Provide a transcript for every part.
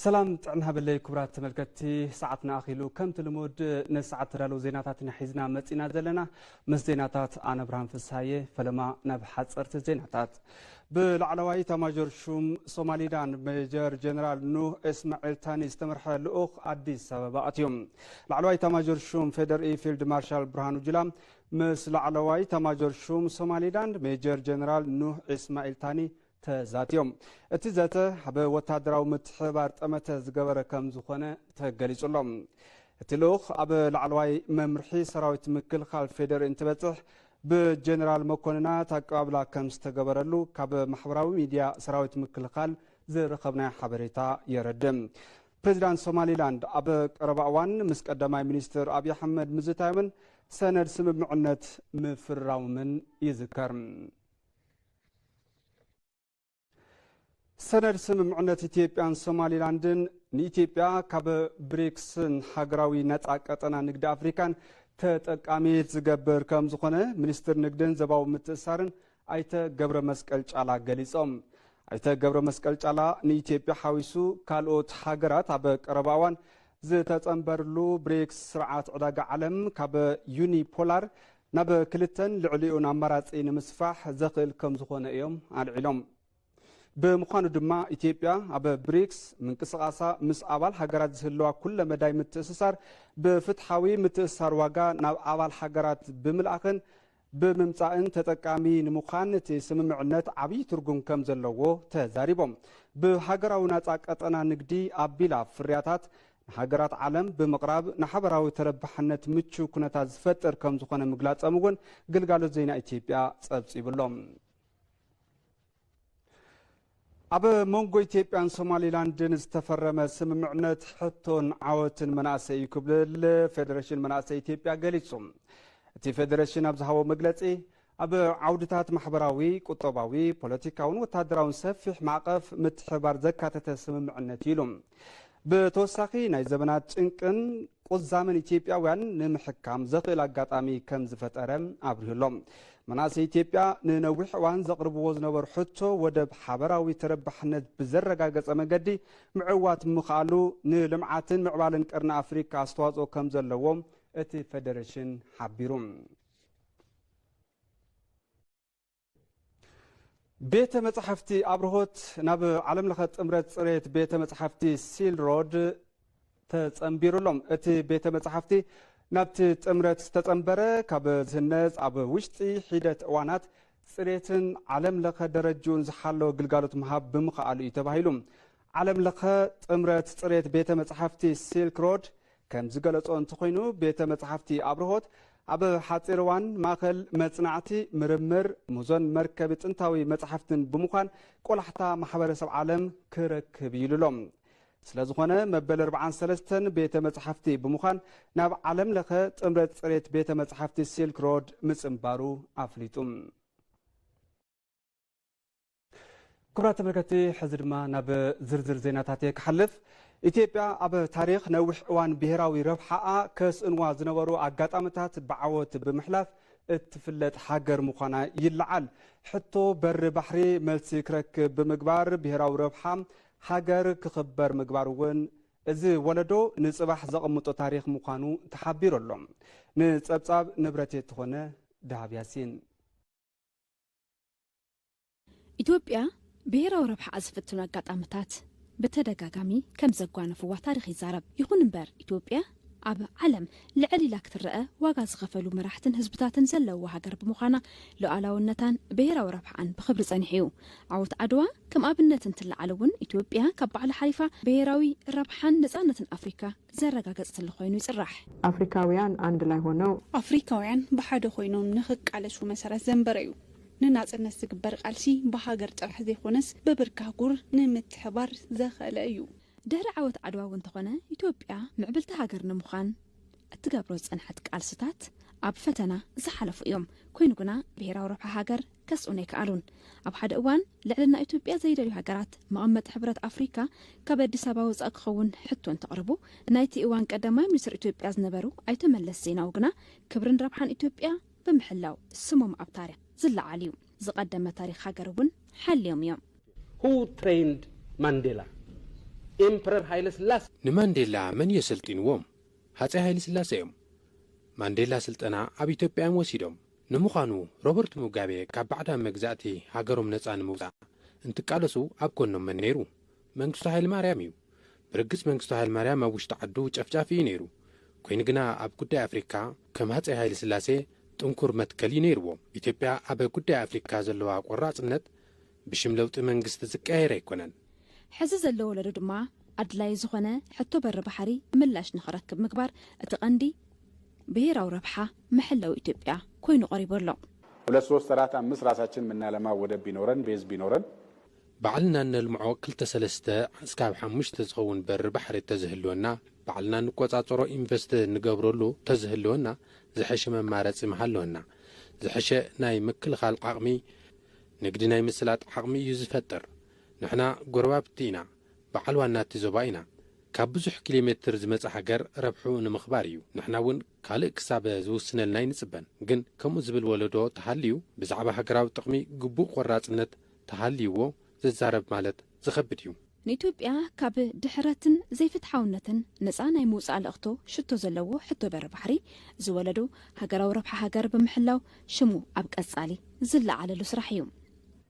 ሰላም ጥዕና ሃበለይ ክቡራት ተመልከትቲ፣ ሰዓትና ኣኺሉ ከምቲ ልሙድ ንሰዓት ተዳለዉ ዜናታት ኢና ሒዝና መጺና ዘለና። ምስ ዜናታት ኣነ ብርሃን ፍስሃየ። ፈለማ ናብ ሓጸርቲ ዜናታት። ብላዕለዋይ ኤታማዦር ሹም ሶማሊላንድ ሜጀር ጀነራል ኑህ እስማዒል ታኒ ዝተመርሐ ልኡኽ ኣዲስ ኣበባ ኣትዮም። ላዕለዋይ ኤታማዦር ሹም ፌደርኢ ፊልድ ማርሻል ብርሃኑ ጁላ ምስ ላዕለዋይ ኤታማዦር ሹም ሶማሊላንድ ሜጀር ጀነራል ኑህ እስማዒል ታኒ ተዛትዮም። እቲ ዘተ ኣብ ወታደራዊ ምትሕብባር ጠመተ ዝገበረ ከም ዝኾነ ተገሊጹ ኣሎ። እቲ ልኡኽ ኣብ ላዕለዋይ መምርሒ ሰራዊት ምክልኻል ፌደሪ እንትበጽሕ ብጀነራል መኮንናት ኣቀባብላ ከም ዝተገበረሉ ካብ ማሕበራዊ ሚድያ ሰራዊት ምክልኻል ዝረኸብናዮ ሓበሬታ የረድእ። ፕሬዚዳንት ሶማሊላንድ ኣብ ቀረባ እዋን ምስ ቀዳማይ ሚኒስትር ኣብይ ኣሕመድ ምዝታዮምን ሰነድ ስምምዕነት ምፍራሞምን ይዝከር። ሰነድ ስምምዕነት ኢትዮጵያን ሶማሊላንድን ንኢትዮጵያ ካብ ብሪክስን ሃገራዊ ነጻ ቀጠና ንግዲ ኣፍሪካን ተጠቃሚት ዝገብር ከም ዝኾነ ሚኒስትር ንግድን ዞባዊ ምትእስሳርን ኣይተ ገብረ መስቀል ጫላ ገሊጾም። ኣይተ ገብረ መስቀል ጫላ ንኢትዮጵያ ሓዊሱ ካልኦት ሃገራት ኣብ ቀረባ እዋን ዝተጸንበርሉ ብሪክስ ስርዓት ዕዳጋ ዓለም ካብ ዩኒፖላር ናብ ክልተን ልዕሊኡን ኣማራጺ ንምስፋሕ ዘኽእል ከም ዝኾነ እዮም ኣልዒሎም። ብምዃኑ ድማ ኢትዮጵያ ኣብ ብሪክስ ምንቅስቓሳ ምስ ኣባል ሃገራት ዝህልዋ ኩለ መዳይ ምትእስሳር ብፍትሓዊ ምትእስሳር ዋጋ ናብ ኣባል ሃገራት ብምልኣኽን ብምምጻእን ተጠቃሚ ንምዃን እቲ ስምምዕነት ዓብዪ ትርጉም ከም ዘለዎ ተዛሪቦም። ብሃገራዊ ናጻ ቀጠና ንግዲ ኣቢላ ፍርያታት ንሃገራት ዓለም ብምቕራብ ንሓበራዊ ተረባሕነት ምቹ ኩነታት ዝፈጥር ከም ዝኾነ ምግላጾም እውን ግልጋሎት ዜና ኢትዮጵያ ጸብጺቡ ኣሎ። ኣብ መንጎ ኢትዮጵያን ሶማሊላንድን ዝተፈረመ ስምምዕነት ሕቶን ዓወትን መናእሰይ እዩ ክብል ፌደሬሽን መናእሰይ ኢትዮጵያ ገሊጹ። እቲ ፌደሬሽን ኣብ ዝሃቦ መግለጺ፣ ኣብ ዓውድታት ማሕበራዊ፣ ቁጠባዊ፣ ፖለቲካውን ወታደራውን ሰፊሕ ማዕቐፍ ምትሕብባር ዘካተተ ስምምዕነት እዩ ኢሉ። ብተወሳኺ ናይ ዘመናት ጭንቅን ቁዛምን ኢትዮጵያውያን ንምሕካም ዘኽእል ኣጋጣሚ ከም ዝፈጠረ ኣብሪሁ ኣሎ። መናእሰይ ኢትዮጵያ ንነዊሕ እዋን ዘቕርብዎ ዝነበሩ ሕቶ ወደብ ሓበራዊ ተረባሕነት ብዘረጋገጸ መንገዲ ምዕዋት ምኽኣሉ ንልምዓትን ምዕባለን ቀርኒ ኣፍሪካ ኣስተዋጽኦ ከም ዘለዎ እቲ ፌደሬሽን ሓቢሩ። ቤተ መጻሕፍቲ ኣብርሆት ናብ ዓለም ለኸ ጥምረት ጽሬት ቤተ መጻሕፍቲ ሲል ሮድ ተጸንቢሩ ኣሎ። እቲ ቤተ መጻሕፍቲ ናብቲ ጥምረት ዝተጸንበረ ካብ ዝህነጽ ኣብ ውሽጢ ሒደት እዋናት ጽሬትን ዓለም ለኸ ደረጅኡን ዝሓለወ ግልጋሎት ምሃብ ብምኽኣሉ እዩ ተባሂሉ። ዓለም ለኸ ጥምረት ጽሬት ቤተ መጻሕፍቲ ሲልክ ሮድ ከም ዝገለጾ እንተኾይኑ፣ ቤተ መጻሕፍቲ ኣብርሆት ኣብ ሓጺር እዋን ማእከል መጽናዕቲ፣ ምርምር፣ ሙዞን መርከቢ ጥንታዊ መጻሕፍትን ብምዃን ቆላሕታ ማሕበረሰብ ዓለም ክረክብ እዩ ኢሉ ኣሎ። ስለ ዝኾነ መበል ኣርብዓን ሰለስተን ቤተ መጻሕፍቲ ብምዃን ናብ ዓለም ለኸ ጥምረት ጽሬት ቤተ መጻሕፍቲ ሲልክ ሮድ ምጽንባሩ ኣፍሊጡ። ክቡራት ተመልከትቲ፣ ሕዚ ድማ ናብ ዝርዝር ዜናታት እየ ክሓልፍ። ኢትዮጵያ ኣብ ታሪኽ ነዊሕ እዋን ብሄራዊ ረብሓኣ ከስእንዋ ዝነበሩ ኣጋጣሚታት ብዓወት ብምሕላፍ እትፍለጥ ሃገር ምዃና ይለዓል። ሕቶ በሪ ባሕሪ መልሲ ክረክብ ብምግባር ብሄራዊ ረብሓ ሃገር ክኽበር ምግባር እውን እዚ ወለዶ ንጽባሕ ዘቐምጦ ታሪኽ ምዃኑ ተሓቢሩ ኣሎ። ንጸብጻብ ንብረት የተኾነ ደሃብ ያሲን። ኢትዮጵያ ብሄራዊ ረብሓኣ ዝፍትኑ ኣጋጣምታት ብተደጋጋሚ ከም ዘጓነፍዋ ታሪኽ ይዛረብ። ይኹን እምበር ኢትዮጵያ ኣብ ዓለም ልዕል ኢላ ክትረአ ዋጋ ዝኸፈሉ መራሕትን ህዝብታትን ዘለውዋ ሃገር ብምዃና ሉዓላውነታን ብሄራዊ ረብሓኣን ብኽብሪ ጸኒሑ እዩ። ዓወት ዓድዋ ከም ኣብነት እንትለዓል እውን ኢትዮጵያ ካብ ባዕላ ሓሊፋ ብሄራዊ ረብሓን ነጻነትን ኣፍሪካ ዘረጋገጸትሉ ኮይኑ ይጽራሕ። አፍሪካውያን አንድ ላይ ሆነው ኣፍሪካውያን ብሓደ ኮይኖም ንኽቃለሱ መሰረት ዘንበረ እዩ። ንናጽነት ዝግበር ቃልሲ ብሃገር ጥራሕ ዘይኮነስ ብብርኪ ኣህጉር ንምትሕባር ዘኸእለ እዩ። ድሕሪ ዓወት ዓድዋ እውን እንተኾነ ኢትዮጵያ ምዕብልቲ ሃገር ንምዃን እትገብሮ ዝጸንሐት ቃልስታት ኣብ ፈተና ዝሓለፉ እዮም። ኮይኑ ግና ብሄራዊ ረብሓ ሃገር ከስኡን ኣይከኣሉን። ኣብ ሓደ እዋን ልዕልና ኢትዮጵያ ዘይደልዩ ሃገራት መቐመጢ ሕብረት ኣፍሪካ ካብ ኣዲስ ኣበባ ወፃኢ ክኸውን ሕቶ እንተቕርቡ ናይቲ እዋን ቀዳማይ ሚኒስትር ኢትዮጵያ ዝነበሩ ኣይተ መለስ ዜናዊ ግና ክብርን ረብሓን ኢትዮጵያ ብምሕላው ስሞም ኣብ ታሪክ ዝለዓል እዩ። ዝቐደመ ታሪክ ሃገር እውን ሓልዮም እዮም። Who trained Mandela? ኤምፕረር ሃይለ ስላሴ። ንማንዴላ መን እዮ ሰልጢንዎም? ሃፀይ ሃይለ ስላሴ እዮም። ማንዴላ ስልጠና ኣብ ኢትዮጵያ እዮም ወሲዶም። ንምዃኑ ሮበርት ሙጋቤ ካብ ባዕዳዊ መግዛእቲ ሃገሮም ነፃ ንምውፃእ እንትቃለሱ ኣብ ጎኖም መን ነይሩ? መንግስቱ ሃይለማርያም እዩ። ብርግፅ መንግስቱ ሃይለማርያም ኣብ ውሽጢ ዓዱ ጨፍጫፊ እዩ ነይሩ። ኮይኑ ግና ኣብ ጉዳይ ኣፍሪካ ከም ሃፀይ ሃይለ ስላሴ ጥንኩር መትከል እዩ ነይርዎ። ኢትዮጵያ ኣብ ጉዳይ ኣፍሪካ ዘለዋ ቆራፅነት ብሽም ለውጢ መንግስቲ ዝቀያየር ኣይኮነን። ሕዚ ዘሎ ወለዶ ድማ ኣድላዪ ዝኾነ ሕቶ በሪ ባሕሪ ምላሽ ንኽረክብ ምግባር እቲ ቀንዲ ብሄራዊ ረብሓ መሐለዊ ኢትዮጵያ ኮይኑ ቀሪቡ ኣሎ። ሁለት ሶስት አራት አምስት ራሳችን የምናለማ ወደብ ቢኖረን ቤዝ ቢኖረን ባዕልና እነልምዖ ክልተ ሰለስተ እስካብ ሓሙሽተ ዝኸውን በሪ ባሕሪ ተዝህልወና፣ ባዕልና እንቆፃፀሮ ኢንቨስት እንገብረሉ ተዝህልወና ዝሐሸ መማረፂ ምሃለወና። ዝሐሸ ናይ ምክልኻል ዓቕሚ፣ ንግዲ ናይ ምስላጥ ዓቕሚ እዩ ዝፈጥር። ንሕና ጎረባብቲ ኢና፣ በዓል ዋና እቲ ዞባ ኢና። ካብ ብዙሕ ኪሎ ሜትር ዝመጽእ ሃገር ረብሕኡ ንምኽባር እዩ። ንሕና እውን ካልእ ክሳብ ዝውስነልና ኣይንጽበን። ግን ከምኡ ዝብል ወለዶ ተሃልዩ ብዛዕባ ሃገራዊ ጥቕሚ ግቡእ ቆራጽነት ተሃልይዎ ዝዛረብ ማለት ዝኸብድ እዩ። ንኢትዮጵያ ካብ ድሕረትን ዘይፍትሓውነትን ነጻ ናይ ምውጻእ ልእኽቶ ሽቶ ዘለዎ ሕቶ በሪ ባሕሪ ዝወለዱ ሃገራዊ ረብሓ ሃገር ብምሕላው ሽሙ ኣብ ቀጻሊ ዝለዓለሉ ስራሕ እዩ።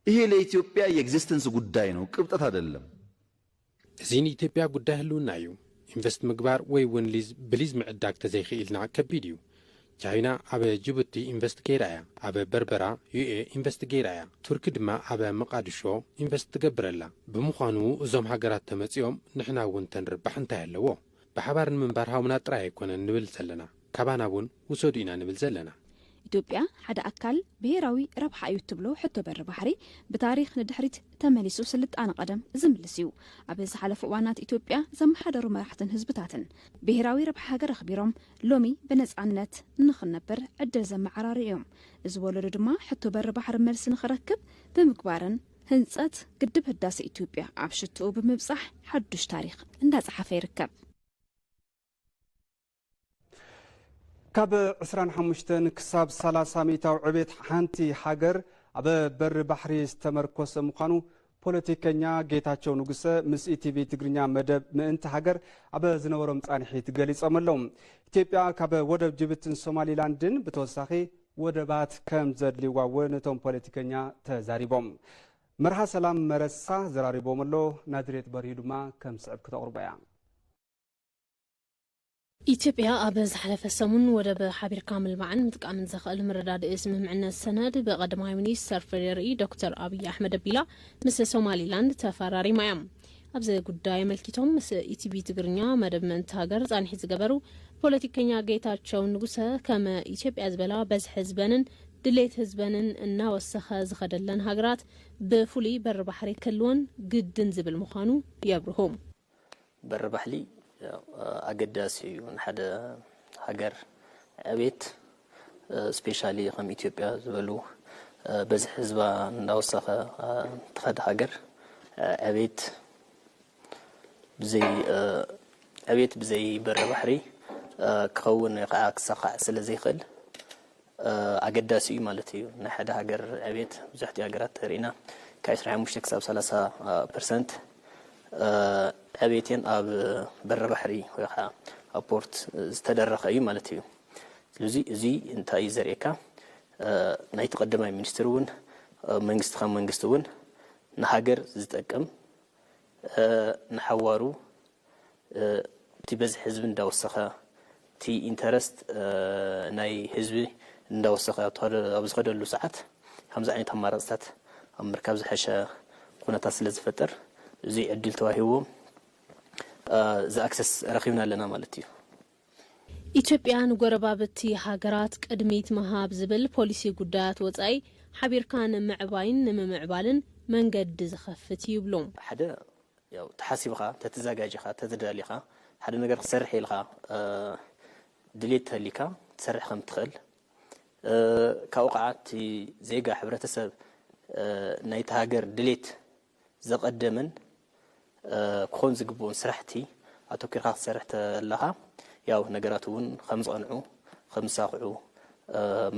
ይሄ ለኢትዮጵያ የኤግዚስተንስ ጉዳይ ነው፣ ቅብጠት አይደለም። እዚ ንኢትዮጵያ ጉዳይ ህልውና እዩ። ኢንቨስት ምግባር ወይ እውን ሊዝ ብሊዝ ምዕዳግ ተዘይኽኢልና ከቢድ እዩ። ቻይና ኣብ ጅቡቲ ኢንቨስት ገይራ እያ። ኣብ በርበራ ዩኤ ኢንቨስት ገይራ እያ። ቱርኪ ድማ ኣብ መቓድሾ ኢንቨስት ትገብር ኣላ። ብምዃኑ እዞም ሃገራት ተመጺኦም ንሕና እውን ተንርባሕ እንታይ ኣለዎ? ብሓባር ንምንባር ሃቡና ጥራይ ኣይኮነን ንብል ዘለና፣ ካባና እውን ውሰዱ ኢና ንብል ዘለና። ኢትዮጵያ ሓደ ኣካል ብሄራዊ ረብሓ እዩ እትብሎ ሕቶ በሪ ባሕሪ ብታሪኽ ንድሕሪት ተመሊሱ ስልጣነ ቀደም ዝምልስ እዩ። ኣብ ዝሓለፉ እዋናት ኢትዮጵያ ዘመሓደሩ መራሕትን ህዝብታትን ብሄራዊ ረብሓ ሃገር ኣኽቢሮም ሎሚ ብነፃነት ንኽንነብር ዕድል ዘመዓራርዩ እዮም። እዚ ወለዶ ድማ ሕቶ በሪ ባሕሪ መልሲ ንኽረክብ ብምግባርን ህንፀት ግድብ ህዳሰ ኢትዮጵያ ኣብ ሽትኡ ብምብፃሕ ሓዱሽ ታሪኽ እንዳፀሓፈ ይርከብ። ካብ ዕስራን ሓሙሽተን ክሳብ ሰላሳ ሚእታዊ ዕቤት ሓንቲ ሃገር ኣብ በሪ ባሕሪ ዝተመርኮሰ ምዃኑ ፖለቲከኛ ጌታቸው ንጉሰ ምስ ኢቲቪ ትግርኛ መደብ ምእንቲ ሃገር ኣብ ዝነበሮም ፃንሒት ገሊፆም ኣለዉ። ኢትዮጵያ ካብ ወደብ ጅቡትን ሶማሊላንድን ብተወሳኺ ወደባት ከም ዘድልይዋ እውን እቶም ፖለቲከኛ ተዛሪቦም። መርሃ ሰላም መረሳ ዘራሪቦም ኣሎ። ናዝሬት በርሂ ድማ ከም ስዕብ ክተቕርቦ እያ። ኢትዮጵያ ኣብ ዝሓለፈ ሰሙን ወደብ ሓቢርካ ምልማዕን ምጥቃምን ዘኽእል ምርዳድኢ ስምምዕነት ሰነድ ብቐዳማይ ሚኒስተር ፌዴሪኢ ዶክተር ኣብይ ኣሕመድ ኣቢላ ምስ ሶማሊላንድ ተፈራሪማ እያ። ኣብዚ ጉዳይ ኣመልኪቶም ምስ ኢቲቪ ትግርኛ መደብ ምእንቲ ሃገር ፃንሒት ዝገበሩ ፖለቲከኛ ጌታቸው ንጉሰ፣ ከም ኢትዮጵያ ዝበላ በዝሒ ህዝበንን ድሌት ህዝበንን እናወሰኸ ዝኸደለን ሃገራት ብፍሉይ በሪ ባሕሪ ክህልወን ግድን ዝብል ምዃኑ የብርሁ። በሪ ባሕሊ ኣገዳሲ እዩ ንሓደ ሃገር ዕቤት፣ ስፔሻሊ ከም ኢትዮጵያ ዝበሉ በዝሒ ህዝባ እንዳወሰኸ ትኸድ ሃገር ዕቤት ብዘይ ዕቤት ብዘይ በሪ ባሕሪ ክኸውን ወይ ከዓ ክሳኻዕ ስለ ዘይኽእል ኣገዳሲ እዩ ማለት እዩ። ናይ ሓደ ሃገር ዕቤት ብዙሕቲ ሃገራት ተሪእና ካብ ዕስራን ሓሙሽተ ክሳብ ሰላሳ ፐርሰንት ዕቤትን ኣብ በሪ ባሕሪ ወይ ከዓ ኣብ ፖርት ዝተደረኸ እዩ ማለት እዩ። ስለዚ እዚ እንታይ እዩ ዘርእየካ? ናይቲ ቀዳማይ ሚኒስትር እውን መንግስቲ ከም መንግስቲ እውን ንሃገር ዝጠቅም ንሓዋሩ እቲ በዝሒ ህዝቢ እንዳወሰኸ እቲ ኢንተረስት ናይ ህዝቢ እንዳወሰኸ ኣብ ዝኸደሉ ሰዓት ከምዚ ዓይነት ኣማራፅታት ኣብ ምርካብ ዝሐሸ ኩነታት ስለ ዝፈጥር እዚ ዕድል ተዋሂብዎም እዚ ኣክሰስ ረኺብና ኣለና ማለት እዩ። ኢትዮጵያ ንጎረባብቲ ሃገራት ቅድሚት ምሃብ ዝብል ፖሊሲ ጉዳያት ወፃኢ ሓቢርካ ንምዕባይን ንምምዕባልን መንገዲ ዝኸፍት እዩ ይብሉ። ሓደ ያው ተሓሲብኻ ተተዛጋጅኻ ተተዳሊኻ ሓደ ነገር ክሰርሕ ኢልካ ድሌት ተሊካ ትሰርሕ ከም ትኽእል ካብኡ ከዓ እቲ ዜጋ ሕብረተሰብ ናይቲ ሃገር ድሌት ዘቐደመን ክኾን ዝግብኡን ስራሕቲ ኣተኪርካ ክትሰርሕ ተለኻ ያው ነገራት እውን ከም ዝቐንዑ ከም ዝሳኽዑ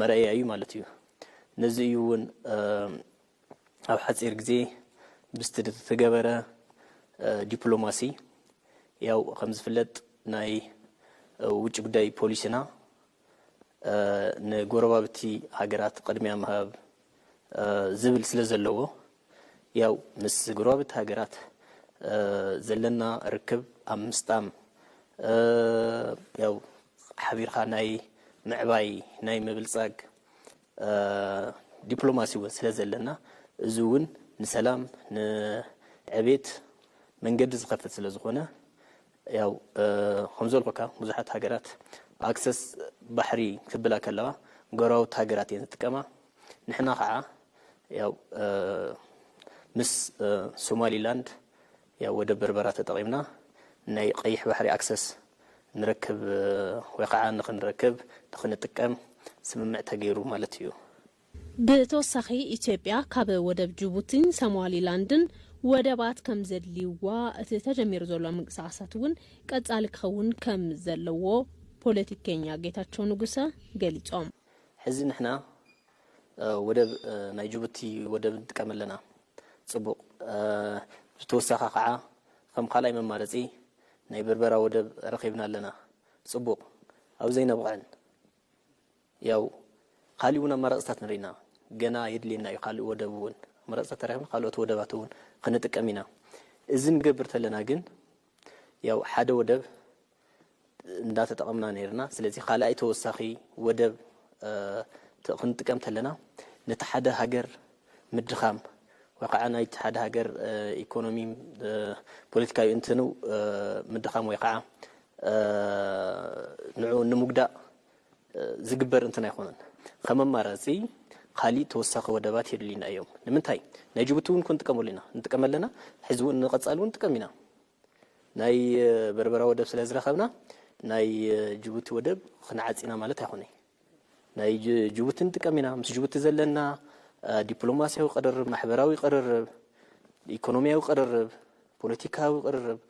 መረኣያ እዩ ማለት እዩ። ነዚ እዩ እውን ኣብ ሓፂር ግዜ ብዝተገበረ ዲፕሎማሲ ያው ከም ዝፍለጥ ናይ ውጭ ጉዳይ ፖሊሲና ንጎረባብቲ ሃገራት ቅድሚያ ምሃብ ዝብል ስለ ዘለዎ፣ ያው ምስ ጎረባብቲ ሃገራት ዘለና ርክብ ኣብ ምስጣም፣ ያው ሓቢርካ ናይ ምዕባይ፣ ናይ ምብልጻግ ዲፕሎማሲ እውን ስለ ዘለና፣ እዚ እውን ንሰላም፣ ንዕቤት መንገዲ ዝኸፍት ስለ ዝኾነ፣ ያው ከም ዘልኩካ ብዙሓት ሃገራት ኣክሰስ ባሕሪ ክብላ ከለዋ ጎረባብቲ ሃገራት እየን ዝጥቀማ። ንሕና ከዓ ያው ምስ ሶማሊላንድ ያው ወደብ በርበራ ተጠቒምና ናይ ቀይሕ ባሕሪ ኣክሰስ ንረክብ ወይ ከዓ ንኽንረክብ ንኽንጥቀም ስምምዕ ተገይሩ ማለት እዩ። ብተወሳኺ ኢትዮጵያ ካብ ወደብ ጅቡቲን ሶማሊላንድን ወደባት ከም ዘድልይዋ እቲ ተጀሚሩ ዘሎ ምንቅስቃሳት እውን ቀጻሊ ክኸውን ከም ዘለዎ ፖለቲከኛ ጌታቸው ንጉሰ ገሊጾም። ሕዚ ንሕና ወደብ ናይ ጅቡቲ ወደብ ንጥቀም ኣለና። ጽቡቕ። ብተወሳኺ ከዓ ከም ካልኣይ መማረፂ ናይ በርበራ ወደብ ረኺብና ኣለና። ጽቡቕ። ኣብ ዘይነብቕዕን ያው ካሊእ እውን ኣማራፅታት ንርኢ ኢና። ገና የድልየና እዩ ካልእ ወደብ እውን። ኣማራፅታት ተረኺብና ካልኦት ወደባት እውን ክንጥቀም ኢና። እዚ ንገብር ተለና ግን ያው ሓደ ወደብ እንዳተጠቐምና ነይርና። ስለዚ ካልኣይ ተወሳኺ ወደብ ክንጥቀም ተለና ነቲ ሓደ ሃገር ምድኻም ወይ ከዓ ናይቲ ሓደ ሃገር ኢኮኖሚ ፖለቲካዊ እንትኑ ምድኻም ወይ ከዓ ንዑ ንምጉዳእ ዝግበር እንትን ኣይኮነን። ከም ኣማራፂ ካሊእ ተወሳኺ ወደባት የድልዩና እዮም። ንምንታይ? ናይ ጅቡቲ እውን ክንጥቀመሉ ኢና፣ ንጥቀም ኣለና። ሕዚ እውን ንቐፃሊ እውን ንጥቀም ኢና። ናይ በርበራ ወደብ ስለ ዝረኸብና ናይ ጅቡቲ ወደብ ክንዓፂ ኢና ማለት ኣይኮነይ። ናይ ጅቡቲ ንጥቀም ኢና። ምስ ጅቡቲ ዘለና ዲፕሎማሲያዊ ቅርርብ፣ ማሕበራዊ ቅርርብ፣ ኢኮኖሚያዊ ቅርርብ፣ ፖለቲካዊ ቅርርብ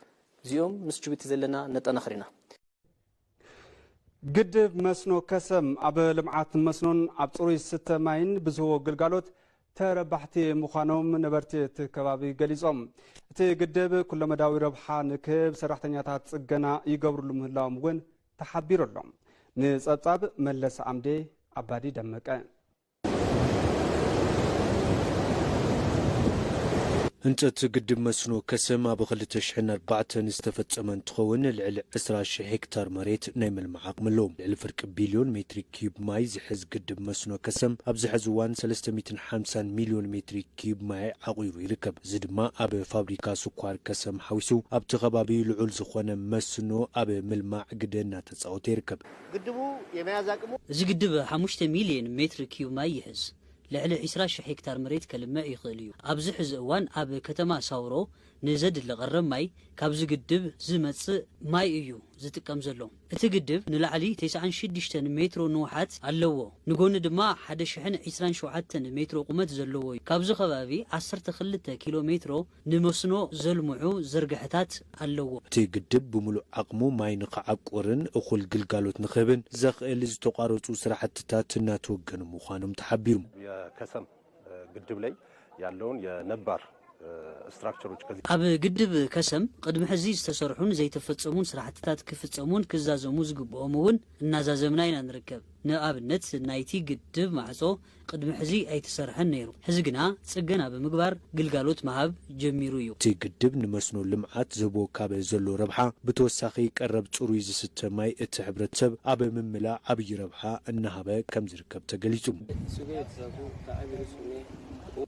እዚኦም ምስ ጅቡቲ ዘለና ነጠናኽር ኢና። ግድብ መስኖ ከሰም ኣብ ልምዓት መስኖን ኣብ ፅሩይ ዝስተ ማይን ብዝህቦ ግልጋሎት ተረባሕቲ ምዃኖም ነበርቲ እቲ ከባቢ ገሊፆም። እቲ ግድብ ኩለመዳያዊ ረብሓ ንክህብ ሰራሕተኛታት ፅገና ይገብርሉ ምህላዎም እውን ተሓቢሩ ኣሎ። ንፀብፃብ መለስ ኣምዴ ኣባዲ ደመቀ። ህንፀት ግድብ መስኖ ከሰም ኣብ ክልተ ሽሕን ኣርባዕተን ዝተፈፀመ እንትኸውን፣ ልዕሊ ዕስራ ሺሕ ሄክታር መሬት ናይ ምልማዕ ዓቕሚ ኣለዎ። ልዕሊ ፍርቂ ቢልዮን ሜትሪ ኪዩብ ማይ ዝሕዝ ግድብ መስኖ ከሰም ኣብዚ ሕዚ እዋን ሰለስተ ሚእትን ሓምሳን ሚልዮን ሜትሪ ኪዩብ ማይ ዓቑሩ ይርከብ። እዚ ድማ ኣብ ፋብሪካ ስኳር ከሰም ሓዊሱ ኣብቲ ከባቢ ልዑል ዝኾነ መስኖ ኣብ ምልማዕ ግደ እናተፃወተ ይርከብ። ግድቡ የመያዝ ኣቅሙ እዚ ግድብ ሓሙሽተ ሚልዮን ሜትሪ ኪዩብ ማይ ይሕዝ። ልዕሊ ዒስራ ሽሕ ሄክታር መሬት ከልምዕ ይኽእል እዩ። ኣብዚ ሕዚ እዋን ኣብ ከተማ ሳውሮ ንዘድሊ ቀረብ ማይ ካብዚ ግድብ ዝመጽእ ማይ እዩ ዝጥቀም ዘሎ። እቲ ግድብ ንላዕሊ ተስዓን ሽዱሽተን ሜትሮ ንውሓት ኣለዎ። ንጎኒ ድማ ሓደ ሽሕን ዕስራን ሸውዓተን ሜትሮ ቁመት ዘለዎ እዩ። ካብዚ ከባቢ ዓሰርተ ክልተ ኪሎ ሜትሮ ንመስኖ ዘልምዑ ዝርግሐታት ኣለዎ። እቲ ግድብ ብምሉእ ዓቕሙ ማይ ንኽዓቁርን እኹል ግልጋሎት ንኽህብን ዘኽእል ዝተቋረፁ ስራሕትታት እናተወገኑ ምዃኖም ተሓቢሩ። የከሰም ግድብ ላይ ያለውን የነባር ስትራክቸሮች ከዚህ ኣብ ግድብ ከሰም ቅድሚ ሕዚ ዝተሰርሑን ዘይተፈጸሙን ስራሕትታት ክፍጸሙን ክዛዘሙ ዝግብኦም እውን እናዛዘምና ኢና ንርከብ። ንኣብነት ናይቲ ግድብ ማዕጾ ቅድሚ ሕዚ ኣይተሰርሐን ነይሩ። ሕዚ ግና ጽገና ብምግባር ግልጋሎት ምሃብ ጀሚሩ እዩ። እቲ ግድብ ንመስኖ ልምዓት ዝህቦ ካብ ዘሎ ረብሓ ብተወሳኺ ቀረብ ጽሩይ ዝስተ ማይ እቲ ሕብረተሰብ ኣብ ምምላእ ዓብዪ ረብሓ እናሃበ ከም ዝርከብ ተገሊጹ።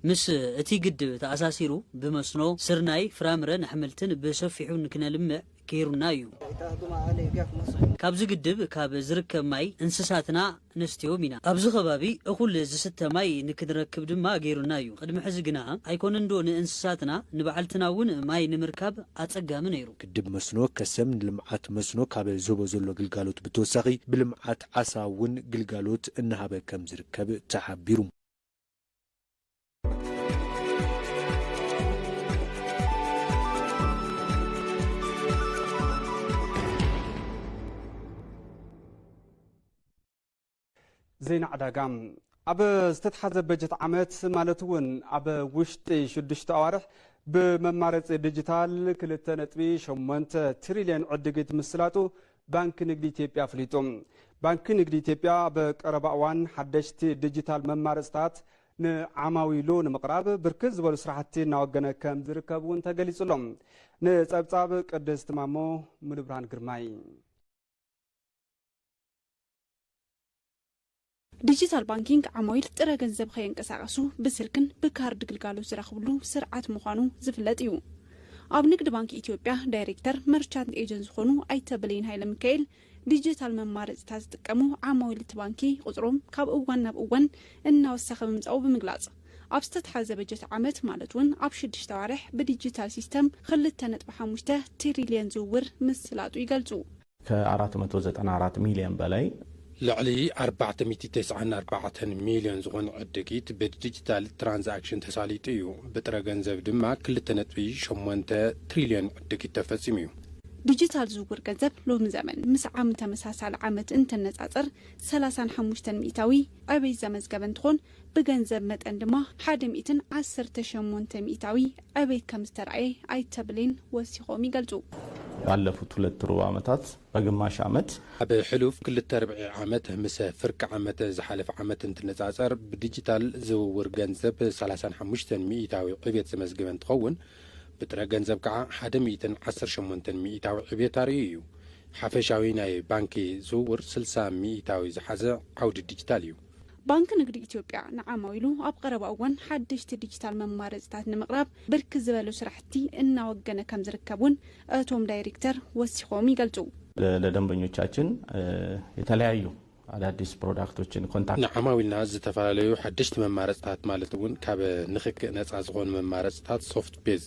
ምስ እቲ ግድብ ተኣሳሲሩ ብመስኖ ስርናይ፣ ፍራምረን ኣሕምልትን ብሰፊሑ ንክነልምዕ ገይሩና እዩ። ካብዚ ግድብ ካብ ዝርከብ ማይ እንስሳትና ነስትዮም ኢና። ኣብዚ ከባቢ እኹል ዝስተ ማይ ንክንረክብ ድማ ገይሩና እዩ። ቅድሚ ሕዚ ግና ኣይኮነንዶ ንእንስሳትና ንባዕልትና እውን ማይ ንምርካብ ኣጸጋሚ ነይሩ። ግድብ መስኖ ከሰም ንልምዓት መስኖ ካብ ዝህቦ ዘሎ ግልጋሎት ብተወሳኺ ብልምዓት ዓሳ እውን ግልጋሎት እናሃበ ከም ዝርከብ ተሓቢሩ። ዜና ዕዳጋ። ኣብ ዝተትሓዘ በጀት ዓመት ማለት እውን ኣብ ውሽጢ ሽዱሽተ ኣዋርሕ ብመማረፂ ዲጂታል ክልተ ነጥቢ ሸሞንተ ትሪልዮን ዕድጊት ምስላጡ ባንኪ ንግዲ ኢትዮጵያ ኣፍሊጡ። ባንኪ ንግዲ ኢትዮጵያ ኣብ ቀረባ እዋን ሓደሽቲ ዲጂታል መማረፅታት ንዓማዊሉ ንምቕራብ ብርክት ዝበሉ ስራሕቲ እናወገነ ከም ዝርከብ እውን ተገሊፁ ኣሎ። ንፀብፃብ ቅድስት ማሞ፣ ሙሉብርሃን ግርማይ። ዲጂታል ባንኪንግ ዓማዊል ጥረ ገንዘብ ከየንቀሳቐሱ ብስልክን ብካርድ ግልጋሎት ዝረኽብሉ ስርዓት ምዃኑ ዝፍለጥ እዩ። ኣብ ንግድ ባንክ ኢትዮጵያ ዳይሬክተር መርቻንት ኤጀንት ዝኾኑ ኣይተ ብሌን ሃይለ ሚካኤል፣ ዲጂታል መማረፅታት ዝጥቀሙ ዓማዊል እቲ ባንኪ ቁፅሮም ካብ እዋን ናብ እዋን እናወሰኸ ምምፃኡ ብምግላፅ፣ ኣብ ዝተትሓዘ በጀት ዓመት ማለት እውን ኣብ ሽዱሽተ ኣዋርሕ ብዲጂታል ሲስተም ክልተ ነጥቢ ሓሙሽተ ትሪልዮን ዝውውር ምስላጡ ይገልፁ። ከ ኣራት መቶ ዘጠና ኣራት ሚልዮን በላይ ልዕሊ ኣርባዕተ ሚእቲ ተስዓን ኣርባዕተን ሚልዮን ዝኾነ ዕድጊት ብዲጂታል ትራንዛክሽን ተሳሊጡ እዩ። ብጥረ ገንዘብ ድማ ክልተ ነጥቢ ሸሞንተ ትሪልዮን ዕድጊት ተፈጺሙ እዩ። ዲጂታል ዝውውር ገንዘብ ሎሚ ዘመን ምስ ዓም ተመሳሳሊ ዓመት እንትነጻጸር ሰላሳን ሓሙሽተን ሚእታዊ ዕቤት ዘመዝገበ እንትኾን፣ ብገንዘብ መጠን ድማ ሓደ ሚእትን ዓሰርተ ሸሞንተ ሚእታዊ ዕቤት ከም ዝተረኣየ ኣይተ ብሌን ወሲኾም ይገልጹ። ባለፉት ሁለት ሩብ ዓመታት በግማሽ ዓመት ኣብ ሕሉፍ ክልተ ርብዒ ዓመት ምስ ፍርቂ ዓመት ዝሓለፈ ዓመት እንትነጻጸር ብዲጂታል ዝውውር ገንዘብ ሰላሳን ሓሙሽተን ሚእታዊ ዕቤት ዘመዝገበ እንትኸውን፣ ብጥረ ገንዘብ ከዓ ሓደ ሚእትን ዓሰርተ ሸሞንተን ሚእታዊ ዕቤት ኣርእዩ እዩ። ሓፈሻዊ ናይ ባንኪ ዝውውር ስልሳ ሚእታዊ ዝሓዘ ዓውዲ ዲጂታል እዩ። ባንኪ ንግዲ ኢትዮጵያ ንዓማዊሉ ኣብ ቀረባ እዋን ሓደሽቲ ዲጂታል መማረፅታት ንምቕራብ ብርክት ዝበሉ ስራሕቲ እናወገነ ከም ዝርከብ እውን እቶም ዳይሬክተር ወሲኾም ይገልፁ። ለደንበኞቻችን የተለያዩ አዳዲስ ፕሮዳክቶችን ኮንታክት ንዓማዊልና ዝተፈላለዩ ሓደሽቲ መማረፅታት ማለት እውን ካብ ንክክእ ነፃ ዝኾኑ መማረፅታት ሶፍት ቤዝ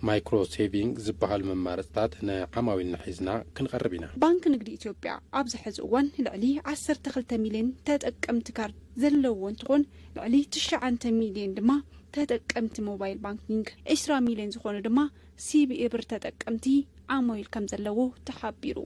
ማይክሮ ሴቪንግ ዝበሃሉ መማረፅታት ንዓማዊልና ሒዝና ክንቐርብ ኢና። ባንኪ ንግዲ ኢትዮጵያ ኣብዚ ሕዚ እዋን ልዕሊ ዓሰርተ ክልተ ሚልዮን ተጠቀምቲ ካርድ ዘለዎ እንትኾን ልዕሊ ትሽዓተ ሚልዮን ድማ ተጠቀምቲ ሞባይል ባንኪንግ፣ ዕስራ ሚልዮን ዝኾኑ ድማ ሲቢኢ ብር ተጠቀምቲ ዓማዊል ከም ዘለዎ ተሓቢሩ።